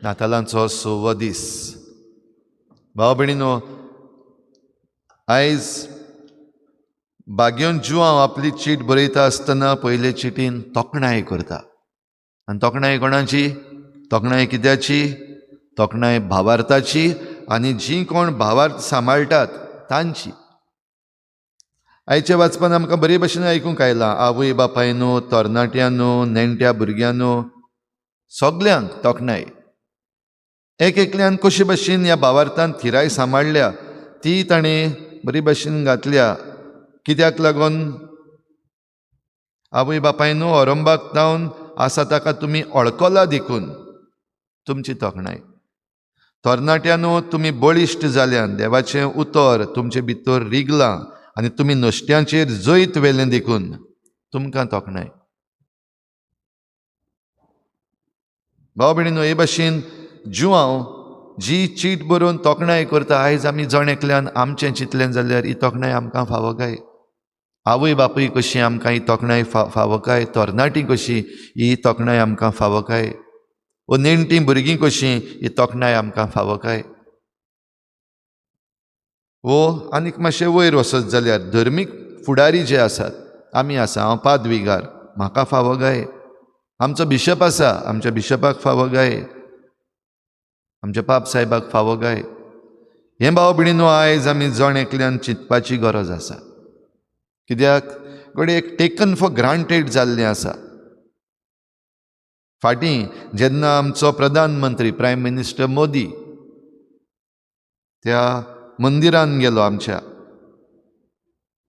नातालांचो सवो दीस. भाव भयणीनो, आयज भाग्योन जुआंव आपली चीट बरयता आसतना पयले चिटीन तोखणाय करता. आनी तोखणाय कोणाची? तोखणाय कित्याची? तोखणाय भावार्थाची आनी जीं कोण भावार्थ सांबाळटात तांची. आयच्या वाचपान आमकां बरे भशेन आयकूंक आयलां, आवय बापायनो, तरणाट्यांनो, नेणट्या भुरग्यांनो, सगल्यांक तोखणाय. एक एकल्यान कशे भशेन ह्या भावार्थान थिराय सांबाळ्ळ्या ती ताणें बरी भशेन घातल्या. कित्याक लागून आवय बापायनो अरंबाक जावन आसा ताका तुमी वळखला देखून तुमची तोखणाय. तरणाट्यांनो, तुमी बळिश्ट जाल्यान, देवाचें उतर तुमचे भितर रिगलां आनी तुमी नुस्त्यांचेर जैत व्हेलें देखून तुमकां तोखणाय. भाव भयणीनो, हे भाशेन जुआंव जी चीट बरोवन तोखणाय करता, आयज आमी जण एकल्यान आमचें चिंतलें जाल्यार ही तोखणाय आमकां फावो काय? आवय बापूय कशी आमकां ही तोखणाय फावो काय? तरणाटी कशी ही तोखणाय आमकां फावो काय? ओ नेणटीं भुरगीं कशीं ही तोखणाय आमकां फावो काय? वो आनीक मातशें वयर वचत जाल्यार धर्मीक फुडारी जे आसात, आमी आसा, हांव पादविगार, म्हाका फावो काय? आमचो बिशप आसा, आमच्या बिशपाक फावो काय? आमच्या पाप साहेबाक फावो काय? हें भाव भयणीनो आयज आमी जण एकल्यान चिंतपाची गरज आसा. कित्याक घडये एक टेकन फॉर ग्रांटेड जाल्लें आसा. फाटीं जेन्ना आमचो प्रधानमंत्री प्रायम मिनिस्टर मोदी त्या मंदिरान गेलो आमच्या,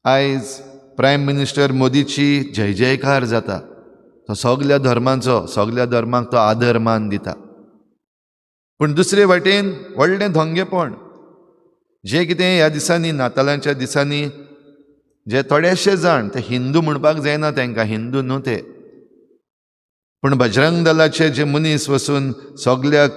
आयज प्रायम मिनिस्टर मोदीची जय जयकार जाता. तो सगल्या धर्मांचो, सगल्या धर्मांक तो आदर मान दिता. पूण दुसरे वाटेन व्हडलें धोंगेपण जें कितें ह्या दिसांनी, नातालांच्या दिसांनी जे थोडेशे जाण, ते हिंदू म्हणपाक जायना तांकां, हिंदू न्हू ते, पूण बजरंग दलाचे जे मनीस वचून सगल्याक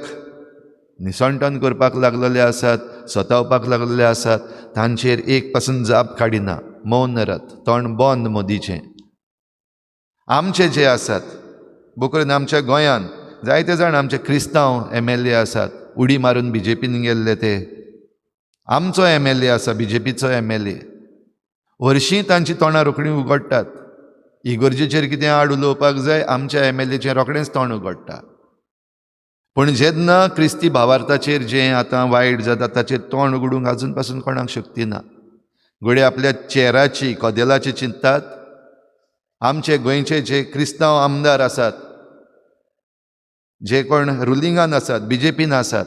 निसणटन करपाक लागलेले आसात, सतावपाक लागलेले आसात, तांचेर एक पासून जाप काडिना. मौन रथ, तोंड बंद मोदीचें. आमचे जे आसात, बोकरून आमच्या गोंयांत जायते जाण आमचे क्रिस्तांव MLA आसात, उडी मारून BJPन गेल्ले ते. आमचो MLA आसा, BJPचो MLA. हरशीं तांची तोंडां रोखडीं उगडटात. इगर्जेचेर कितें आड उलोवपाक जाय, आमच्या MLAचें रोखडेंच तोंड उगडटा. पूण जेन्ना क्रिस्ती भावार्थाचेर जें आतां वायट जाता ताचेर तोंड उगडूंक आजून पासून कोणाक शक्ती ना. घडये आपल्या चेराची, कदेलाची चिंततात. आमचे गोंयचे जे क्रिस्तांव आमदार आसात, जे कोण रुलिंगान आसात, BJPन आसात,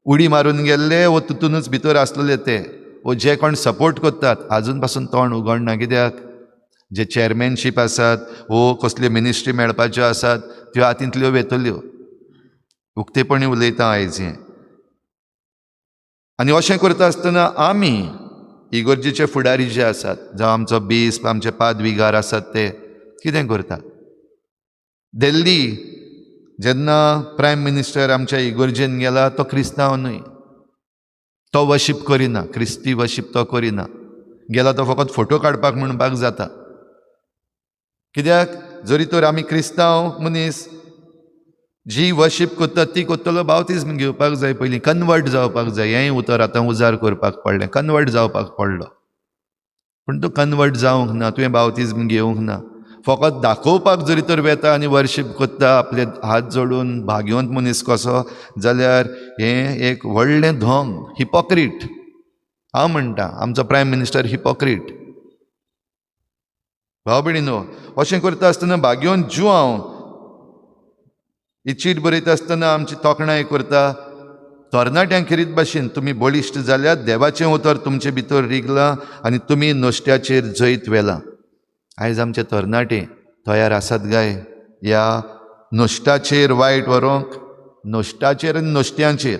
उडी मारून गेल्ले वो तितूनच भितर आसलेले ते, वो जे कोण सपोर्ट करतात, आजून पासून तोंड उगडना. कित्याक जे चेअरमॅनशीप आसात वो कसल्यो मिनिस्ट्री मेळपाच्यो आसात त्यो हातींतल्यो वेतल्यो. उक्तेपणी उलयता आयज हें. आनी अशें करता आसतना आमी इगर्जेचे फुडारी जे आसात, जावं आमचो बिस्प, आमचे पादविगार आसात, ते कितें करतात? दिल्ली जेन्ना प्रायम मिनिस्टर आमच्या इगर्जेन गेला, तो क्रिस्तांव न्हय, तो वशीप करिना, क्रिस्ती वशीप तो करिना. गेला तो फकत फोटो काडपाक म्हणपाक जाता. कित्याक जरी तर आमी क्रिस्तांव मनीस जी वशीप करता ती करतलो, बावतीज्म घेवपाक जाय पयलीं, कन्वर्ट जावपाक जाय. हेंय उतर आतां उजार करपाक पडलें, कन्वर्ट जावपाक पडलो. पूण तूं कन्वर्ट जावंक ना, तुवें बावतीज्म घेवंक ना, फकत दाखोवपाक जरी तर वेता आनी वर्शीप करता आपले हात जोडून भाग्यवंत मनीस कसो, जाल्यार हें एक व्हडलें धोंग, हिपोक्रीट. हांव म्हणटा आमचो प्रायम मिनिस्टर हिपोक्रीट. भाव भयणीनो, अशें करता आसतना भाग्यवंत जुआंव ही चीट बरयता आसतना आमची तोखणाय करता. तरणाट्यां खेरीत भाशेन तुमी बळिश्ट जाल्यात, देवाचें उतर तुमचे भितर रिगलां आनी तुमी नुस्त्याचेर जैत व्हेलां. आयज आमचे तरणाटे तयार आसात काय ह्या नुस्त्याचेर वायट व्हरूंक? नुस्त्याचेर आनी नुस्त्यांचेर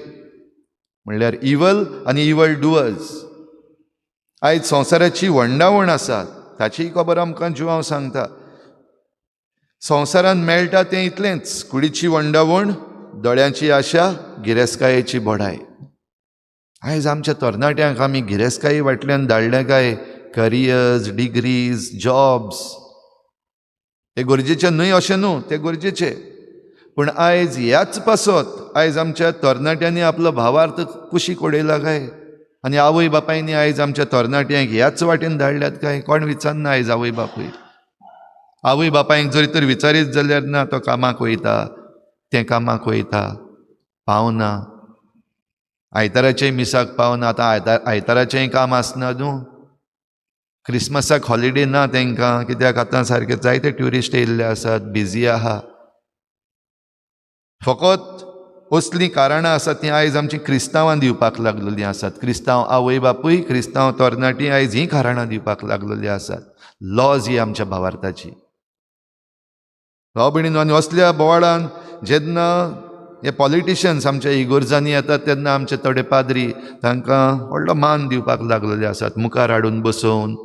म्हणल्यार इवल आनी इवल डुअर्स. आयज संवसाराची वंडावण आसा ताचीय खबर आमकां जुआंव सांगता. संवसारांत मेळटा तें इतलेंच, कुडीची वंडावण, दोळ्यांची आशा, गिरेस्तकायेची बढाय. आयज आमच्या तरणाट्यांक आमी गिरेस्तकाये फाटल्यान धाडल्या काय? करियर्स, डिग्रीज, जॉब्स हे गरजेचे न्हय अशें न्हू, ते गरजेचे. पूण आयज ह्याच पासत आयज आमच्या तरणाट्यांनी आपलो भावार्थ कुशीक उडयला काय? आनी आवय बापायनी आयज आमच्या तरणाट्यांक ह्याच वाटेन धाडल्यात काय? कोण विचारना आयज आवय बापूय. आवय बापायक जरी तर विचारीत जाल्यार ना, तो कामाक वयता, तें कामाक वयता, पावना, आयताराचेय मिसाक पावना. आतां आयताराचेंय काम आसना न्हू, क्रिसमसाक हॉलिडे ना तांकां, कित्याक आतां सारके जायते ट्युरिस्ट येयल्ले आसात, बिजी आहा. फकत असलीं कारणां आसात तीं आयज आमचीं क्रिस्तांवां दिवपाक लागलेलीं आसात. क्रिस्तांव आवय बापूय, क्रिस्तांव तरणाटीं आयज हीं कारणां दिवपाक लागलेलीं आसात. लॉज ही आमच्या भावार्थाची. भाव भयणीनो, आनी असल्या बोवाळान जेन्ना हे पॉलिटिशन्स आमच्या इगोर्जांनी येतात तेन्ना आमचे थोडे पाद्री तांकां व्हडलो मान दिवपाक लागलेले आसात, मुखार हाडून बसोवन.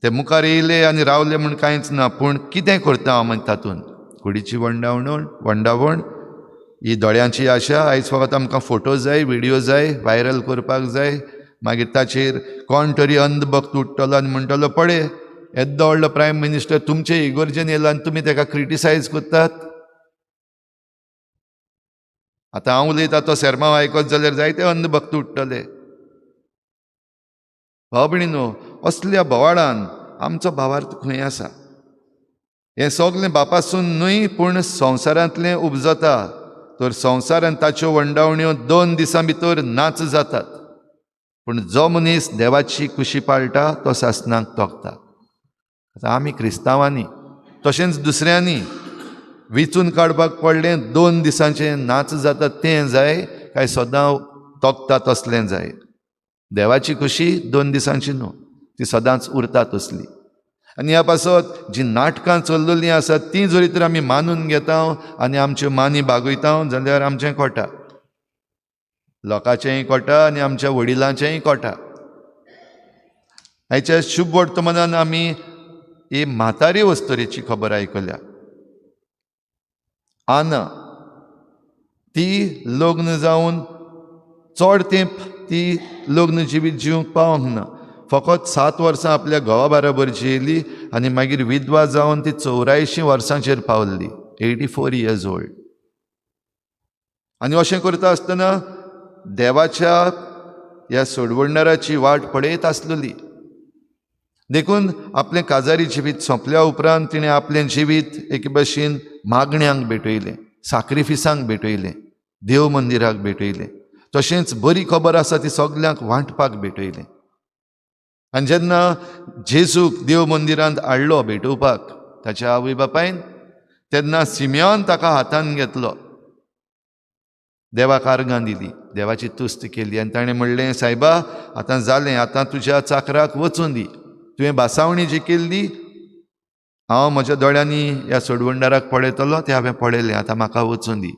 ते मुखार येयले आनी रावले म्हूण कांयच ना, पूण कितें करता हांव तातूंत? कुडीची वंडावण ही दोळ्यांची आशा. आयज फकत आमकां फोटो जाय, व्हिडियो जाय, व्हायरल करपाक जाय. मागीर ताचेर कोण तरी अंधभक्त उठ्ठलो आनी म्हणटलो, पळय येद्दो व्हडलो प्रायम मिनिस्टर तुमचे इगोर्जेन येयला आनी तुमी ताका क्रिटिसायज करतात. आतां हांव उलयता तो सेर्मांव आयकत जाल्यार जायते अंधभक्त उठ्ठले. भाव भयणीनो, असल्या बोवाळान आमचो भावार्थ खंय आसा? हें सगलें बापासून न्हय पूण संवसारांतलें उपजता. तर संवसारान ताच्यो वंडावण्यो 2 दिसां भितर नाच जातात, पूण जो मनीस देवाची कुशी पाळटा तो सासणाक तोखता. आतां आमी क्रिस्तांवांनी तशेंच दुसऱ्यांनी विचून काडपाक पडलें 2 दिसांचें नाच जाता तें जाय काय सदां तोखता तसलें जाय? देवाची खुशी 2 दिसांची न्हू, ती सदांच उरता तसली. आनी ह्या पासत जी नाटकां चल्लेलीं आसात तीं जरी तर आमी मानून घेता आनी आमच्यो मानी बागयता जाल्यार आमचें कोटा, लोकांचेंय कोटा आनी आमच्या वडिलांचेंय कोटा. आयच्या शुभ वर्तमानान आमी ही म्हातारी वस्तुरेची खबर आयकल्या. आना ती लग्न जावन चड तेंप ती लग्न जिवीत जिवंक पावंक ना, फकत 7 वर्सां आपल्या घोवा बराबर जियेली आनी मागीर विधवा जावन ती 84 वर्सांचेर पावल्ली, 84 इयर्स ओल्ड. आनी अशें करता आसतना देवाच्या ह्या सोडवणदाराची वाट पळयत आसलेली. देखून आपलें काजारी जिवीत सोंपल्या उपरांत तिणें आपलें जिवीत एके भशेन मागण्यांक भेटयलें, साक्रिफिसांक भेटयलें, देव मंदिराक भेटयलें, तशेंच बरी खबर आसा ती सगल्यांक वांटपाक भेटयलें. आनी जेन्ना जेजूक देव मंदिरांत हाडलो भेटोवपाक ताच्या आवय बापायन, तेन्ना सिमियोन ताका हातान घेतलो, देवाक आर्गां दिली, देवाची तुस्त केली आनी ताणें म्हणलें, सायबा आतां जालें, आतां तुज्या चाकराक वचून दी, तुवें भासावणी जी केल्ली हांव म्हज्या दोळ्यांनी ह्या सोडवणदाराक पळयतलो तें हांवें पळयलें, आतां म्हाका वचून दी.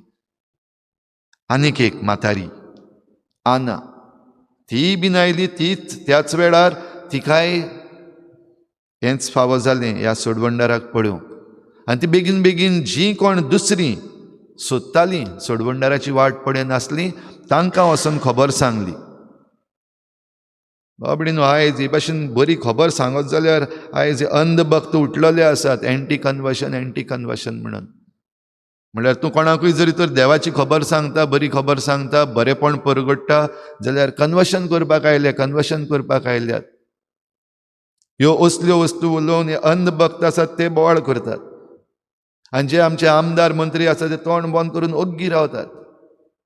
आनीक एक म्हातारी आना, ती बीन आयली, तीच त्याच वेळार तिकाय हेंच फावो जालें ह्या सोडवणदाराक पळोवंक. आनी ती बेगीन बेगीन जी कोण दुसरी सोदतालीं सोडवणदाराची वाट पळयनासली तांकां वचून खबर सांगली. बाबडीन आयज हे भाशेन बरी खबर सांगत जाल्यार आयज अंधभक्त उठलेले आसात, एंटी कन्वर्शन एंटी कन्वर्शन म्हणून. म्हणल्यार तूं कोणाकूय जरी तर देवाची खबर सांगता, बरी खबर सांगता, बरेपण परगट्टा जाल्यार कन्वर्शन करपाक आयले, कन्वर्शन करपाक आयल्यात. ह्यो असल्यो वस्तू उलोवन हे अंधभक्त आसात ते बोवाळ करतात आनी जे आमचे आमदार मंत्री आसा ते तोंड बंद करून ओग्गी रावतात.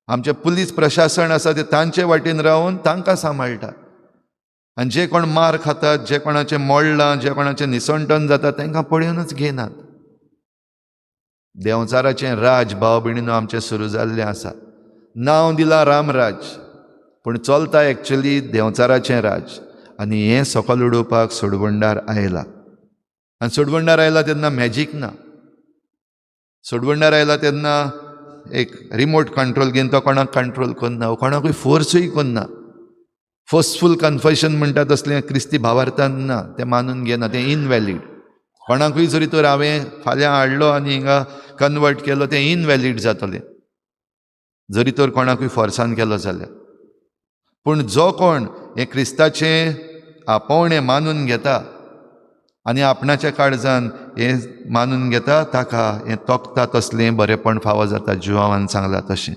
आमचें पुलीस प्रशासन आसा ते तांचे वाटेन रावन तांकां सांबाळटा आनी जे कोण मार खातात, जे कोणाचें मोडलां, जे कोणाचें निसणटन जाता तांकां पळोवनच घेनात. देंवचाराचें राज भाव भयणीनो आमचें सुरू जाल्लें आसा. नांव दिलां रामराज, पूण चलता एक्चुली देंवचाराचें राज. आनी हें सकल उडोवपाक सोडवणदार आयला. आनी सोडवणदार आयला तेन्ना मॅजीक ना, सोडवणदार आयला तेन्ना एक रिमोट कंट्रोल घेवन तो कोणाक कंट्रोल करना, कोणाकूय फोर्सूय करना. फोर्सफूल कन्फेशन म्हणटा तसलें क्रिस्ती भावार्थान ना, तें मानून घेना, तें इनवॅलीड. कोणाकूय जरी तर हांवें फाल्यां हाडलो आनी हिंगा कन्वर्ट केलो तें इनवॅलीड जातलें, जरी तर कोणाकूय फोर्सान केलो जाल्यार. पूण जो कोण हें क्रिस्ताचें आपोवणें मानून घेता आनी आपणाच्या काळजान हें मानून घेता ताका हें तोखता तसलें बरेंपण फावो जाता, जुवांवान सांगलां तशें.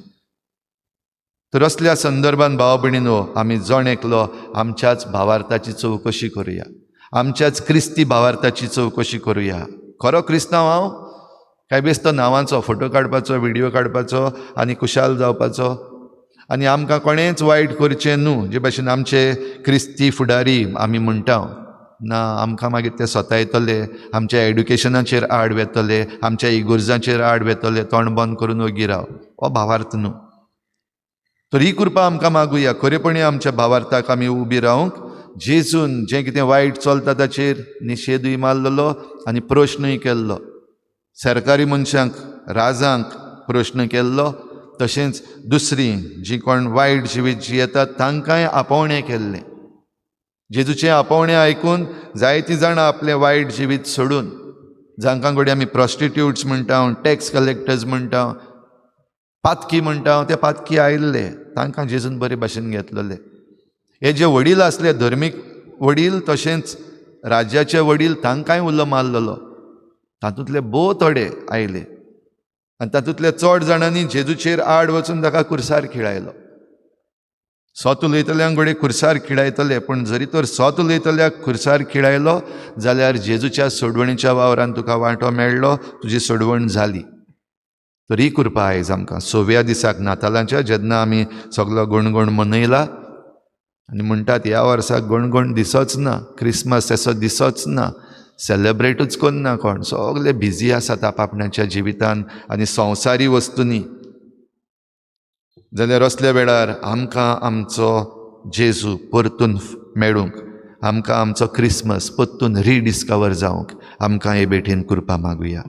तर असल्या संदर्भान भाव भयणीनो, आमी जण एकलो आमच्याच भावार्थाची चवकशी करुया, आमच्याच क्रिस्ती भावार्थाची चवकशी करुया. खरो क्रिस्तांव हांव काय बेस्तो नांवांचो फोटो काडपाचो, व्हिडियो काडपाचो आनी खुशाल जावपाचो आनी आमकां कोणेंच वायट करचें न्हू, जे भाशेन आमचे क्रिस्ती फुडारी आमी म्हणटा ना, आमकां मागीर ते सतायतले, आमच्या एड्युकेशनाचेर आड वेतले, आमच्या इगोर्जांचेर आड वेतले, तोंड बंद करून ओगी राव, हो भावार्थ न्हू. तर ही कृपा आमकां मागुया, खरेपणी आमच्या भावार्थाक आमी उबी रावंक जेजून जें कितें वायट चलता ताचेर निशेधूय मारलेलो आनी प्रश्नूय केल्लो, सरकारी मनशांक, राजांक प्रश्न केल्लो, तशेंच दुसरी जी कोण वायट जिवीत जियेतात तांकांय आपोवणें केल्लें. जेजूचें आपोवणें आयकून जायतीं जाणां आपलें वायट जिवीत सोडून, जांकां घडये आमी प्रोस्टिट्यूट्स म्हणटा, टॅक्स कलेक्टर्स म्हणटा, पातकी म्हणटा, ते पातकी आयिल्ले, तांकां जेजून बरे भाशेन घेतलेले. हे जे वडील आसले, धर्मीक वडील तशेंच राज्याचे वडील, तांकांय उलो मारलेलो. तातूंतले भोव थोडे आयले आनी तातूंतले चड जाणांनी जेजूचेर आड वचून ताका कुर्सार खिळायलो. सोत उलयतल्यांक घडये कुर्सार खिळायतले, पूण जरी तर सोत उलयतल्याक कुर्सार खिळायलो जाल्यार जेजूच्या सोडवणीच्या वावरान तुका वांटो मेळ्ळो, तुजी सोडवण जाली. तर ही कृपा आयज आमकां सव्या दिसाक नातालांच्या, जेन्ना आमी सगलो गणगण मनयला आनी म्हणटात ह्या वर्साक गणगण दिसोच ना, क्रिसमस असो दिसोच ना, सेलेब्रेटूच करना कोण, सगळे बिजी आसात आपणाच्या जिवितान आनी संवसारी वस्तूंनी. जाल्यार असल्या वेळार आमकां आमचो जेजू परतून मेळूंक, आमकां आमचो क्रिसमस परतून रिडिस्कवर जावंक आमकां हे भेटेन कृपा मागुया.